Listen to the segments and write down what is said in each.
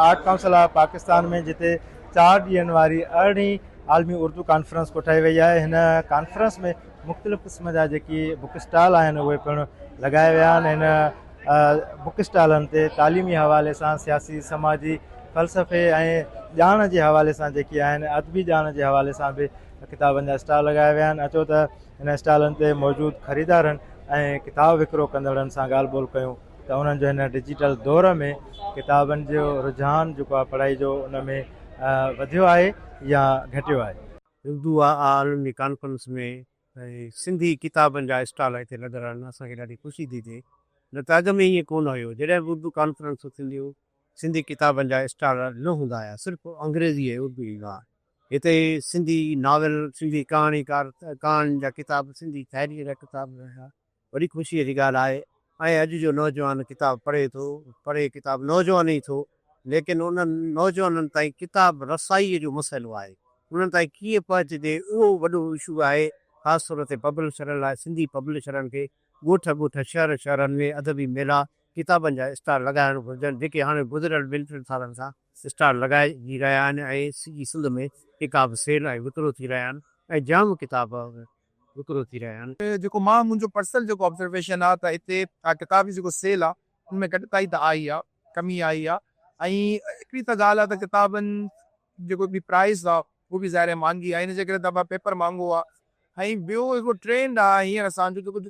Art council of Pakistan ۾ جتي چار ڏينهن واري ارڙهين عالمي اردو ڪانفرنس ڪوٺائي وئي آهي. هن ڪانفرنس ۾ مختلف قسم جا جيڪي بڪ اسٽال آهن اهي پڻ لڳايا ويا آهن. هن بڪ اسٽالن تي تعليمي حوالي سان سياسي، سماجي، فلسفي ۽ ڄاڻ جي حوالي سان جيڪي آهن ادبي ڄاڻ جي حوالي سان به ڪتابن جا اسٽال لڳايا ويا آهن. اچو ته هن اسٽالن تي موجود خريدارن ۽ ڪتاب وڪرو ڪندڙن سان ڳالهه ٻولهه ڪيون ته انهن جو هن ڊجيٽل دور ۾ ڪتابن جو رجحان جيڪو آهي پڙهائي جو ان ۾ وڌيو آهي يا گهٽيو آهي. اردو عالمي ڪانفرنس ۾ سنڌي ڪتابن جا اسٽال هتي لڳل آهن اسان کي ڏاڍي خوشي ٿي ٿئي نه ته اڳ ۾ ائين ڪونه هيو جڏهن به اردو ڪانفرنسون ٿينديون سنڌي ڪتابن جا اسٽال نه هوندا هيا صرف انگريزي ۽ اردو ايندا هئا هتي سنڌي ناول، سنڌي ڪهاڻيڪار، ڪهاڻين جا ڪتاب، سنڌي شاعريء جا ڪتاب رهيا. وڏي خوشيء جي ڳالهه آهي ۽ اڄ جو نوجوان ڪتاب پڙهي ٿو، پڙهي ڪتاب نوجوان ئي ٿو، ليڪن انهن نوجوانن تائين ڪتاب رسائيء جو مسئلو آهي، انهن تائين ڪيئن پهچجي اهو وڏو اشو آهي، خاص طور تي پبلشرن لاء سنڌي پبلشرن کي ڳوٺ ڳوٺ، شهر شهرن ۾ ادبي ميلا، ڪتابن جا اسٽال لڳائڻ گهرجن، جيڪي هاڻي گذريل ٻن ٽن سالن کان اسٽال لڳائجي رهيا آهن ۽ سڄي سنڌ ۾ ڪتاب سيل ۽ وڪرو ٿي رهيا آهن ۽ جام ڪتاب وڪرو ٿي رهيا آهن. جيڪو مان منهنجو پرسنل جيڪو آبزرويشن آ ته هتي ڪتاب جي جيڪو سيل آ ان ۾ گهٽتائي ته آئي آ ڪمي آئي آ ۽ هڪڙي ته ڳالهه آ ته ڪتابن جيڪو هڪڙي پرائس آ اهو به ظاهر آهي مهانگي آ ان جي ڪري ته پيپر مهانگو آ ۽ ٻيو هڪڙو ٽرينڊ آ هينئر اسان جو جيڪو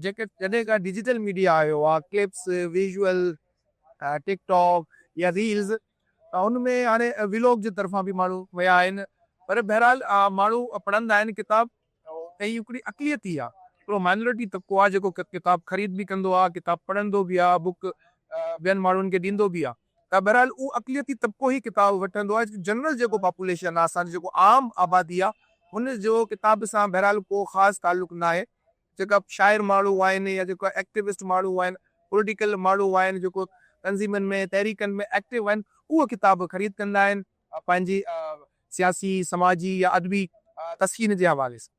جيڪي جڏهن کان ڊجيٽل ميڊيا آيو آ ڪلپس ويزوئل ٽڪ ٽاڪ يا ريلز ته ان ۾ هاڻي ولاگ جي طرفان به ماڻهو ويا آهن پر بهرحال ماڻهو پڙهندا آهن ڪتاب ۽ هڪڙي اقليت ئي آ هڪڙو مائنورٽي طبقو آ جيڪو ڪتاب خريد به ڪندو آ ڪتاب پڙهندو به آ بڪ ٻين ماڻهن کي ڏيندو به آ ته بهرحال اهو اقليتي طبقو ئي ڪتاب وٺندو آ جنرل جيڪو پاپوليشن آ اسان جي جيڪو عام آبادي آ ان جو ڪتاب سان بهرحال ڪو خاص تعلق ناهي جيڪا شاعر ماڻهو آهن يا جيڪا ايڪٽيوسٽ ماڻهو آهن، پوليٽيڪل ماڻهو آهن، جيڪو تنظيمن ۾ تحريڪن ۾ ايڪٽو آهن، اهو ڪتاب خريد ڪندا آهن پنهنجي سياسي، سماجي يا ادبي تسڪين جي حوالي سان.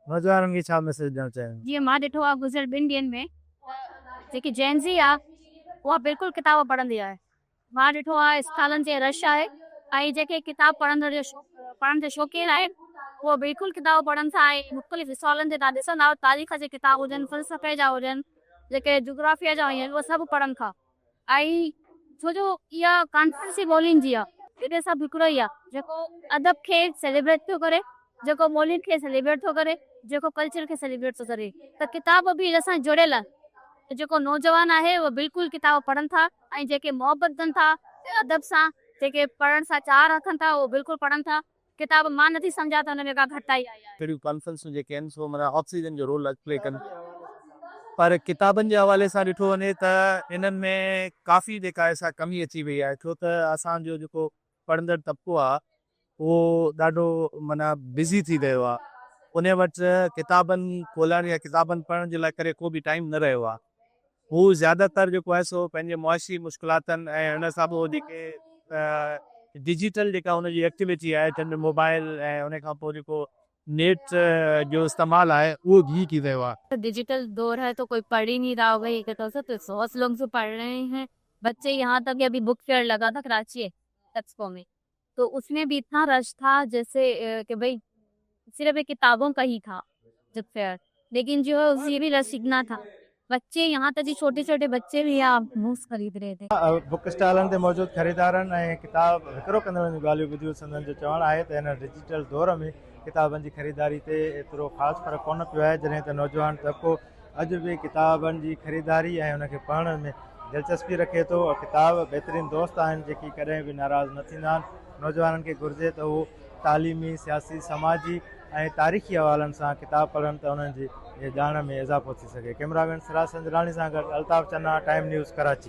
نوجوانن کي ڇا ميسيج ڏيڻ چاهيو؟ جيئن مان ڏٺو آهي گذريل ٻن ڏينهن ۾ جيڪي جين زي آهي اها بلڪل ڪتاب پڙهندي آهي. مان ڏٺو آهي اسٽالن تي رش آهي ۽ جيڪي ڪتاب پڙهندڙ جو پڙهڻ جو شوقين آهن اهي بلڪل ڪتاب پڙهن ٿا ۽ مختلف اسٽالن تي توهان ڏسندا تاريخ جي ڪتاب هجن فلسفي جا هجن جيڪي جغرافيه جا هجن اهي سڀ پڙهن ٿا ۽ ڇو جو اها ڪانفرنس ئي ٻولين جي آهي هتي سڀ هڪڙو ئي آهي جيڪو ادب کي سيليبريٽ ٿو ڪري جيڪو ٻولين کي سيليبريٽ ٿو ڪري جيڪو ڪلچر کي سيليبريٽ ٿو ڪري ته ڪتاب به ان سان جڙيل آهن جيڪو نوجوان آهي اهي بلڪل ڪتاب پڙهن ٿا ۽ جيڪي محبت ڪن ٿا ادب سان جيڪي پڙهڻ سان چاهه رکن ٿا اهي بلڪل پڙهن ٿا ڪتاب مان نٿي سمجهان ته ان ۾ ڪا گهٽتائي آئي آهي. اهڙيون ڪانفرنسون جيڪي آهن سو معنيٰ آڪسيجن جو رول پلي ڪن پر ڪتابن جي حوالي سان ڏٺو وڃي ته انهن ۾ ڪافي جيڪا آهي سا ڪمي اچي وئي آهي ڇو ته اسان جو جيڪو پڙهندڙ طبقو آ اهو ڏاڍو معنيٰ بزي ٿي ويو آ ان وٽ ڪتابن کولڻ يا ڪتابن پڙهڻ جي لاء ڪري ڪو به ٽائيم نه رهيو آ هو زياده تر جيڪو آهي سو پنهنجي معاشي مشڪلاتن ۽ ان سان پوء جيڪي ڊجيٽل جيڪا ان جي ايڪٽيوٽي آهي جنهن ۾ موبائل ۽ ان کان پوء جيڪو نيٽ جو استعمال آهي اهو به ٿي ويو آ. ڊجيٽل دور هي تو ڪوئي پڙھ ئي نهين رها هوگا يي ڪهتا تو بهت لوگ جو پڙھ رهي هين بچي يهان تڪ ڪي اڀي بڪ فيئر لگا ٿا ڪراچي ايڪسپو ۾ تو اس ۾ ڀي اتنا رش ٿا جيسي ڪي ڀئي صرف ايڪ ڪتابون ڪا هي ٿا بڪ فيئر ليڪن جو هي اس ۾ ڀي رش اتنا ٿا بچي يهان تڪ ڪي ڇوٽي ڇوٽي بچي ڀي يهان بڪس خريد رهي ٿي. بڪ اسٽالن تي موجود خريدارن ۽ ڪتاب وڪرو ڪندڙن جون ڳالهيون ٻڌيون سندن جو چوڻ آهي ته هن ڊجيٽل دور ۾ ڪتابن جي خريداري تي ايترو خاص فرق ڪونه پيو آهي جڏهن ته نوجوان طبقو اڄ به ڪتابن جي خريداري ۽ ان کي پڙهڻ ۾ دلچسپي رکي ٿو. ڪتاب بهترين دوست آهن جيڪي ڪڏهن به ناراض نه ٿيندا آهن. نوجوانن کي گهرجي ته هو تعليمي، سياسي، سماجي ۽ تاريخي حوالن سان ڪتاب پڙهن ته انهن جي ڄاڻ ۾ اضافو ٿي سگهي. ڪئميرا مين سراج سنجراڻي سان گڏ الطاف چنا، ٽائيم نيوز، ڪراچي.